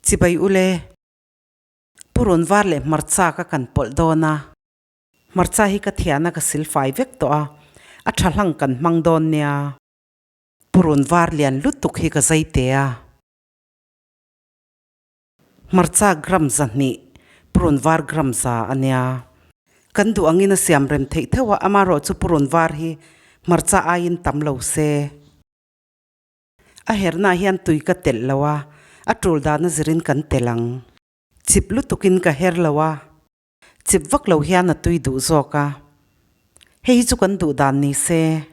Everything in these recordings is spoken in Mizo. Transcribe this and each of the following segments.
Chibai ule, purun var leh hmarcha ka kan pawlh dawn a. Hmarcha hi ka thiana ka silfai vek tawh a, a tha hlang kan hmang dawn nia. Purun var lian lutuk hi ka zai te a. Hmarcha gram 200, purun var gram 100 a nia. Kan duh angin a siam rem theih theuh a, amaherawh chu purun var hi hmarcha aiin tam lo se. A hernaah hian tui ka telh lo a, a tul dana zirin kan telh ang. Chip lutukin ka her lo a, chip vak lo hian a tui duh zawk a. Hei hi chu kan duh dan ni se.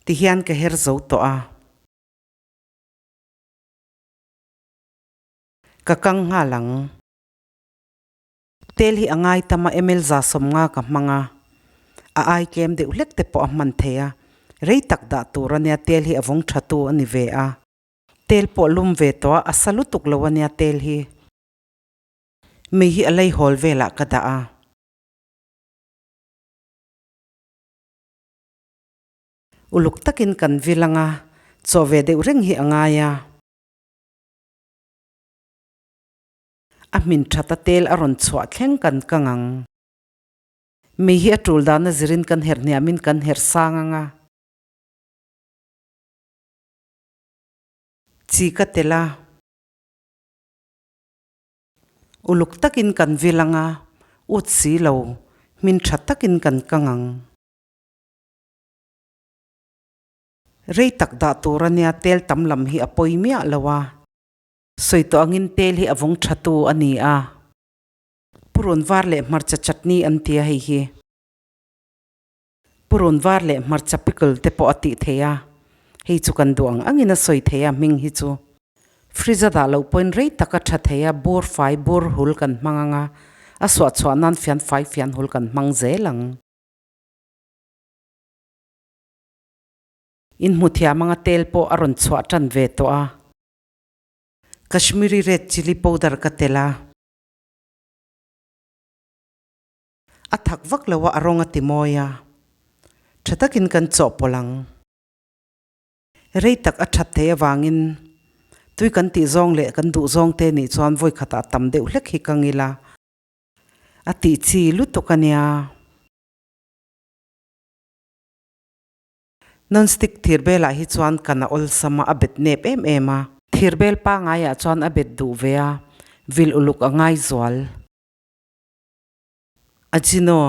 Ti hian ka her zo tawh a. Ka kang nghal ang. Tel hi a ngai tam a, ml 150 ka hmang a, a ai tlem deuh hlek te pawh a hman thei a, rei tak dah tur a nia, tel hi a vawng tha tu a ni ve a. Tel pawh lum ve tawh a, a sa lutuk lo a nia tel hi. Mei hi a lei hawl velah ka dah a. Uluk takin kan vil ang a, chaw ve deuh reng hi a ngai a. A hmin that a tel a rawn chhuah thleng kan kang ang. Mei hi a tul dana zirin kan herh hniamin kan herh sang ang a. Chi ka tel a. Uluk takin kan vil ang a, ut si lo, hmin tha takin kan kang ang. Rei tak dah tur a nia tel tam lam hi a pawi miah lo a. Sawi tawh angin tel hi a vawng tha tu a ni a. Purun var leh hmarcha chutney an ti a hei hi. Purun var leh hmarcha pickle te pawh a tih theih a, hei chu kan duh ang angin a sawi theih a hming hi chu. Fridge a dah loh pawhin rei tak a tha thei a, bur fai bur hul kan hmang ang a, a suah chhuah nan fian fai fian hul kan hmang zel ang. In hmu thiam anga tel pawh a rawn chhuah tan ve tawh a. Kashmiri red chilli powder ka telh a. A thak vak lo a, a rawng a ti mawi a. Tha takin kan chawhpawlh ang. Rei tak a that thei avangin tui kan tih zawng leh kan duh zawng te nih chuan vawi khatah tam deuh hlek hi ka ngil a. A tih chi lutuk a nia. Non-stick thirbelah hi chuan kan a awlsam a, a bet nep em em a. Thirbel pangaiah chuan a bet duh ve a, vil uluk a ngai zual. Ajino,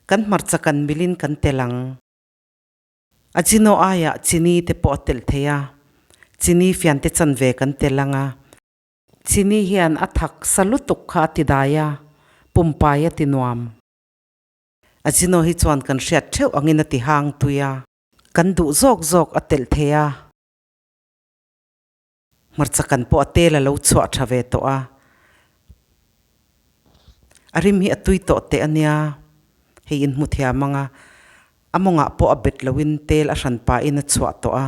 kan hmarcha kan milin kan tel ang. Ajino aiah chini te pawh a telh thei a, chini fian te chanve kan tel ang a. Chini hian a thak sa lutuk kha a ti dai a, pumpai a ti nuam. Ajino hi chuan kan hriat theuh angin a ti hang tui a. Kan duh zawk zawk a telh thei a. Hmarcha kan pawh a tel a lo chhuah tha ve tawh a. A rim hi a tui tawh teh a nia. Hei in hmu thiam ang a. A mawngah pawh a bet loin tel a hran pahin a chhuah tawh a.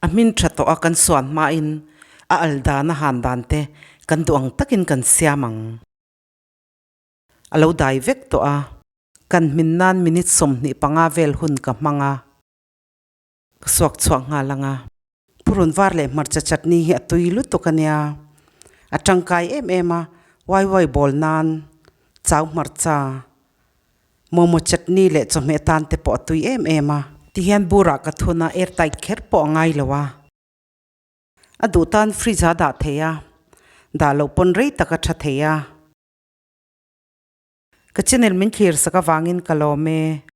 A hmin tha tawh a kan suan hmain a al dan a han dan te kan duh ang takin kan siam ang. A lo dai vek tawh a. Kan hmin nan minute 25 vel hun ka hmang a. Ka suak chhuak nghal ang a. Purun var leh hmarcha chutney hi a tui lutuk a nia. A tangkai em em a, wai wai bawl nan chau hmarcha, momo chutney leh chawhmeh tan te pawh a tui em em a. Tihian burah ka thun a, air tight kher pawh a ngai lo a. A duh tan fridge a dah thei a, dah loh pawn rei tak a tha thei a. Ka channel min thlir sak avangin ka lawm e.